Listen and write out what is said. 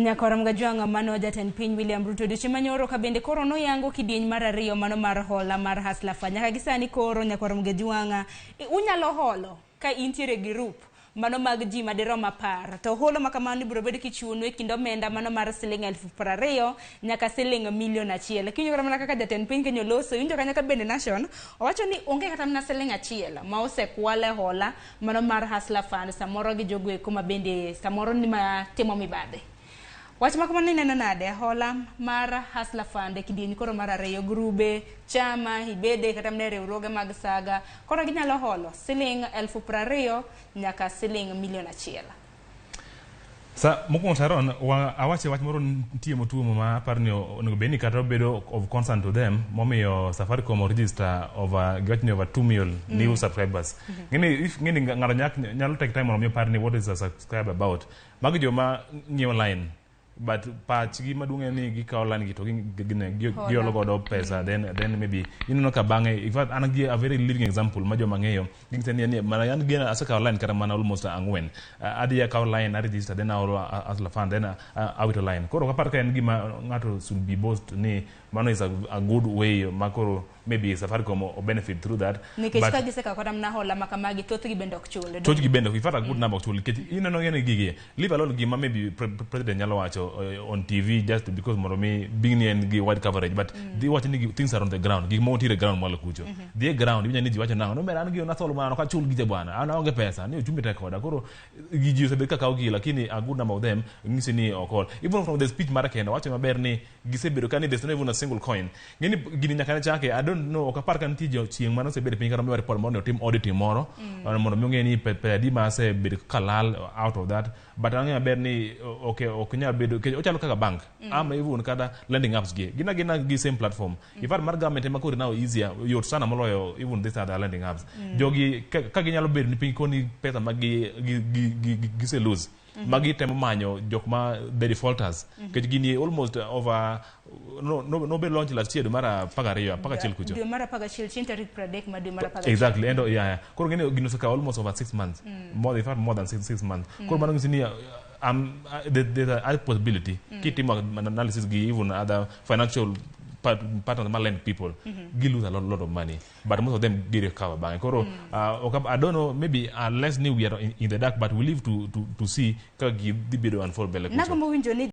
Nyakwar Mgajwang'a, mano jatend piny William Ruto odiochieng' manyoro ka bende koro noyango kidieny mar ariyo mano mar hola mar Hustler Fund. Nyaka gi sani koro, Nyakwar Mgajwang'a, unyalo holo ka intiere group mano mag ji madirom 10, to holo ma kamano ibiro bed kichiwonu e kind omenda mano mar siling 20,000 nyaka siling milion 1. Kiwinjo kata mana kaka jatend piny Kenya oloso, iwinjo kanyo ka bende Nation owacho ni onge kata mana siling 1 ma osekwal e hola mano mar Hustler Fund, samoro gi jogo eko ma bende samoro ni ma timo mibadhi. Wach ma kamano ineno nade, hola mar Hustler Fund e kidieny koro mar ariyo, grube, chama, ibede kata mana e riwruoge mag saga koro ginyalo holo siling 20,000 nyaka siling milion 1? Sa mokwongo, Sharon, wa awache wach moro nitie motuomo ma aparo ni onego bed ni kata obedo of concern to them, momiyo Safaricom register over, giwacho ni over 2 million new subscribers. Ng'eni if ng'eni ng'ato nyalo take time mondo mi opar ni what is a subscriber about. Magi joma ng'iewo line, but pachgi maduong' en ni gikawo line gi to giolo godo pesa, then maybe ineno ka bang'e. In fact, an gi a very living example ma joma ng'eyo ging'ise ni mana an gi asekawo line kata mana almost ang'wen. Adhi akawo line, a register, then aolo Hustler Fund, then awito line. Koro ok apar ka en gima ng'ato should be boast ni mano is a good way ma koro maybe Safaricom o benefit through that. Nikech ka gisekawo kata mana hola ma kamagi, thothgi bende ok chul. Thothgi bende, in fact, a good number ok chul, nikech ineno ng'eni gigi, leave alone gima maybe president nyalo wacho on TV just because mondo mi being ni en gi wide coverage, but dhi wacho ni things are on the ground, gik moko nitiere e ground mwalo kucho. Dhi e ground, iwinjo ni ji wacho nang'o, no mera an gi nasolo mana ok achul gicha bwana, an aonge pesa ni uchumi tek koda. Koro ji osebet ka kawo gigi, lakini a good number of them ng'isi ni ok ol. Even from the speech mare kendo wacho maber ni gisebedo ka ni there's not even a single coin. Ng'eni gini nyaka ne chake, I don't know, ok apar ka nitie jo chieng' mane osebedo piny kata miwa report moro ni otim auditing moro mondo mi ong'e ni pesa adi ma osebedo kalal out of that. But ang'eyo maber ni ok nyal bedo nikech ochalo kaka bank ama even kata lending apps gi gin agina gi same platform. In fact, mar government ema koro now easier, yot sana moloyo even this other lending apps. Jogi ka ginyalo bedo ni piny koni pesa ma gise lose ma gitemo manyo jok ma the defaulters, nikech gini almost over no nobed launch last year dwe mar 12, 11 kucho. Dwe mar 11, chieng' tarik 30 mar dwe mar 11. Exactly, end of, yeah. Koro ng'eni gino osekawo almost over 6 months, more, in fact more than 6 months. Koro mano nyisi ni there's a high possibility kitimo analysis gi even other financial partners ma lend people, gi lose a lot of money, but most of them gi recover bang'e. Koro I don't know, maybe unless ni we are in the dark, but we live to see kaka gi dhi bedo unfold mbele kucho. Nagombo winjo ni